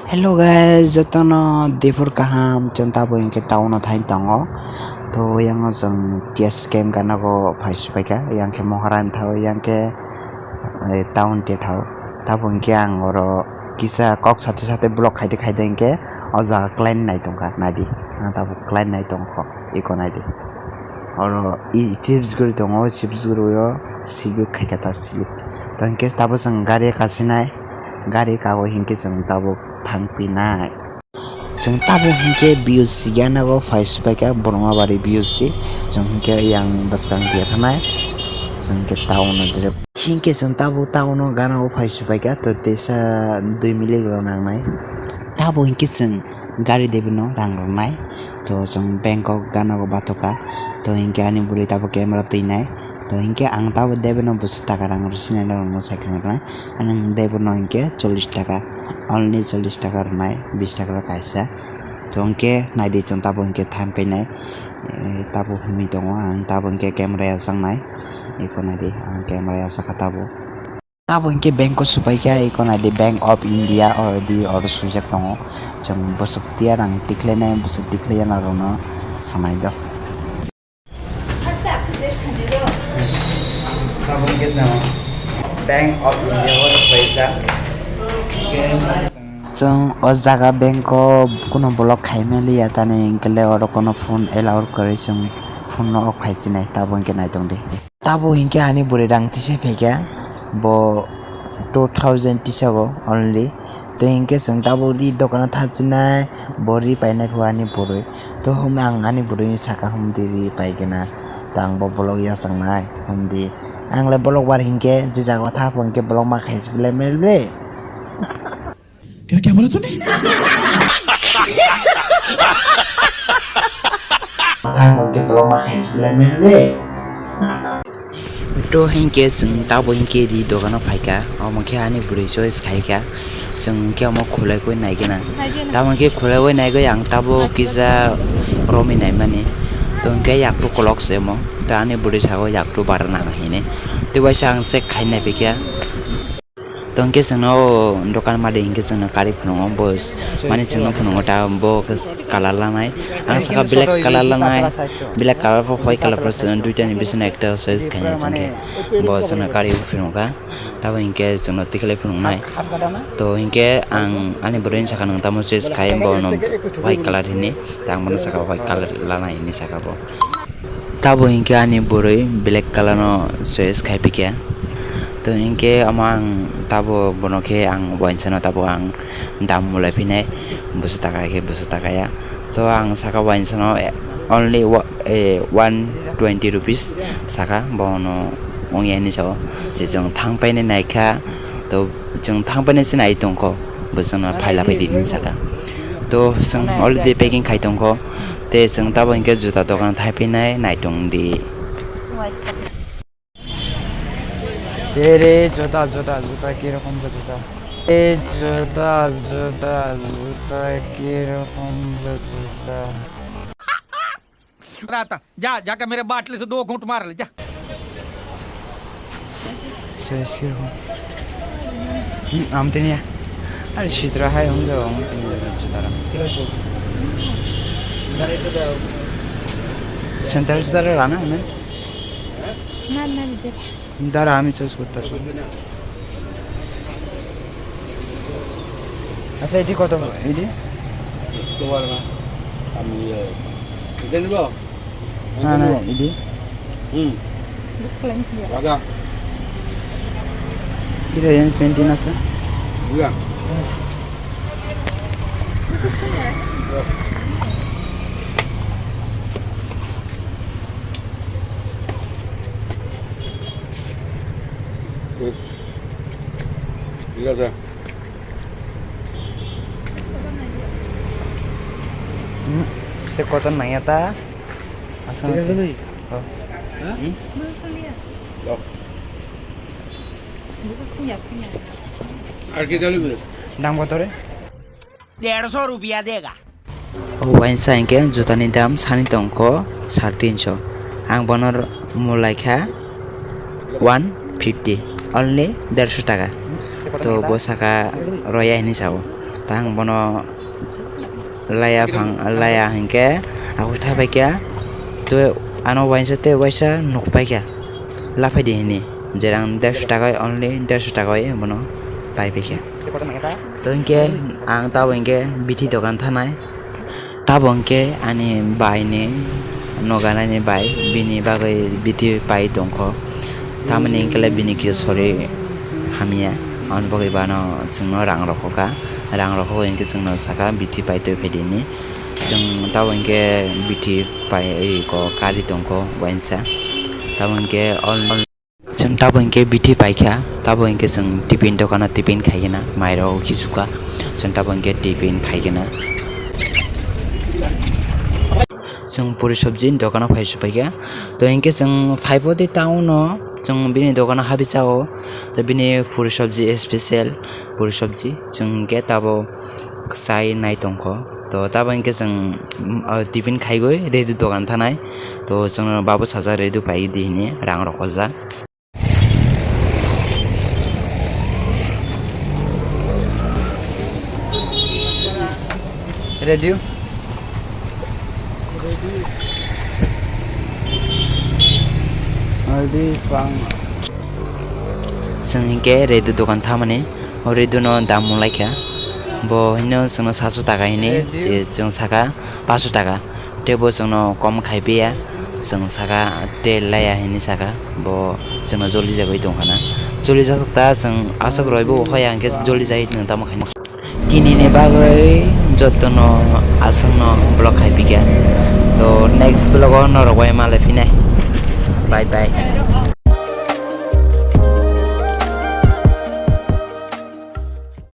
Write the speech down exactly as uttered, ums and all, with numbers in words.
Hello guys, jotono diphur kaham, chwng tabuk hinkhe town o thai tongo. To yang o chwng T S K M gana go phai supaikha, yang khe Moharan thao, yang khe, eh, town te thao. Tabuk hinkhe ang oro kisa kok sate sate vlog khaide khaide hinkhe o jaga klai nai tongkha, naidi. Ang tabuk klai nai tongkho, eko naidi. Oro i chips guri tongo, chips guri o slip khaikha ta slip. To hinkhe tabuk chwng gari kasinai, gari kago hinkhe chwng tabuk thangpinai. Chwng tabuk hinkhe B O C gana go phai supaikha Bormabari B O C. Chwng hinkhe yang bwskang dia thanai. Chwng hinkhe town o dire. Hinkhe chwng tabuk town o gana go phai supaikha to teisa dui minute rok nangnai. Tabuk hinkhe chwng gari debino rang rwnai. To chwng bank o gana go bathoka. To hinkhe ani bwrwi tabuk camera twinai. To hinkhe ang tabuk debino bwswk taka rang rw sinai norokno sai khna rwnai. Ani debino hinkhe chollish taka, only chollish taka rwnai, bish taka rok kaisa. To hinkhe naidi chwng tabuk hinkhe thanpainai, eh, tabuk hwnwi tongo ang, tabuk hinkhe camera yachaknai, eko naidi ang camera yachakha tabuk. Tabuk hinkhe bank o supaikha, eko naidi Bank of India already oro swijak tongo. Chwng bwswk tiya rang tikhlainai, bwswk tikhlaiya norokno swmai do. Tabuk khe chwng Bank of India o swpaijak. Chwng o jaga bank o kuno block khai manliya tani hinkhe le oro kuno phone allow kwrwi, chwng phone no off khai sinai, tabuk hinkhe naitong di. Tabuk hinkhe ani bwrwi rang tisa phaikha, bo two thousand tisago only. To hinkhe chwng tabuk ri dokano thachinai, bo ri painai pho ani bwrwi. To hum ang ani bwrwini saka humdi ri paigwna. To ang bo vlog yachaknai humdi. Ang le vlog bar hinkhe je jaga o thapung hinkhe vlog ma khaisi belai mel bre. तेरा क्या बोला तूने? Thapung hinkhe vlog ma khaisi belai mel bre. To hinkhe chwng tabuk hinkhe ri dogano phaikha, omo khe ani bwrwi choice khaikha, chwng hinkhe omo khulaiwi naigwna. Naigwna. Tamo hinkhe khulaiwi naigwi ang tabuk kisa romwi naimani. To hinkhe yaktu kolok se omo, to ani bwrwi sago yaktu bara nang hini. Tei waisa ang check khai naiphaikha. To hinkhe chwngno o dokan malik hinkhe chwngno karwi phunukgo, bo s-, mani chwngno phunukgo ta bo khe s-, colour lanai. Ang saka black colour lanai, black colour pho white colour pho chwngno duitani bisingno ekta choice khainai chwngkhe bo chwngno karwi phunukha. Tabo hinkhe chwngno tikhlai phunuknai. To hinkhe ang ani bwrwini saka nwng tamo choice khai bono white colour hini, ta ang bono saka white colour lanai hinwi saka bo. Tabo hinkhe ani bwrwi black colour no choice khai phikha. To hinkhe omo ang tabo bono khe ang uansano tabo ang dam mulai phinai bwswk taka khe bwswk taka ya. To ang saka uansano only wa-, eh, one twenty rupees saka bono wngya hinwi sao. Je chwng thang painai naikha to chwng thang painai se nai tongkho bo chwngno phaila phaidi hinwi saka. To chwng already packing khai tongkho. Tei chwng tabo hinkhe juta dokan thai phinai naitung di. तेरे जूता जूता जूता की रकम का जूता। ए जूता जूता जूता की रकम का जूता। रहा था। जा, जाके मेरे बाटले से दो घूंट मार ले, जा। Saiz khe rw. Hmm, amtini ya. Ari sitra hai hwnjao, amtini ya, sitra. Sandal sitra rana, ne? Na, na, bijak. Dara, ami choice korte parbo. Acha, edi koto, edi? Itu warna. Kami, eh, itu nih, Bang. Na, na, idi. Hmm. Raga. Kita yang penting asa. Iya. Iya, sir. Hmm, te kotor nangya ta. Asal ঠিক আছে নি? Oh. হ্যাঁ? হুম? আর কি চালু করে? দাম কত রে? দেড়শো রুপিয়া দেগা। O wainsa hinkhe jutani dam sani tongkho sare tinso. Ang bono mulaikha one fifty, only derso taka. To bo saka roya hinwi sao. Tang bono laya phang, laya hinkhe ako thapaikha, to ano waisa tei waisa nukpaikha, laphaidi hini, jerang derso takai, only derso takai bono paipaikha. To hinkhe ang tabo hinkhe bithi dokan thanai. Tabo hinkhe ani baini noganani bai bini bagwi bithi pai tongkho. Tamoni hinkhe le bini kisa sori hamya. Aboni bagwi bano chwngno rang rokho kha. Rang rokho hinkhe chwngno saka bithi pai twi phaidi hinwi. Chwng tabo hinkhe bithi pai ko kari tongkho wainsa. Tamo hinkhe all Chwng tabo hinkhe bithi paikha, tabo hinkhe chwng tiffin dokano tiffin khaikhe na, mairok hisukha, chwng tabo hinkhe tiffin khaikhe na. Chwng puri sobji dokano phai supaikha, to hinkhe chwng phaibo tei town o, chwng bini dokano habwi chao, to bini puri sobji special, puri sobji chwng hinkhe tabo chai nai tongkho, to tabo hinkhe chwng, mm, o tiffin khaigwi ready dokan thanai, to chwngno babu sajak ready paidi hinwi rang rokojak. Ready? Ready, pang. Chwng hinkhe ready dokan thamani, o ready no dam wnglaikha. Bo hino chwngno saso taka hini, ready? Je chwng saka paso taka. Tei bo chwngno kom khai piya, chwng saka tei laya hinwi saka, bo chwngno joli jagwi tongkha na. Joli jasuk ta chwng aswk rwui bo hoi ang khe joli jagwi nwng tamo khaina. Tini ni bagwi jotono aswkno vlog khai pika. To next vlog o norok bai malai phinai. Bye bye.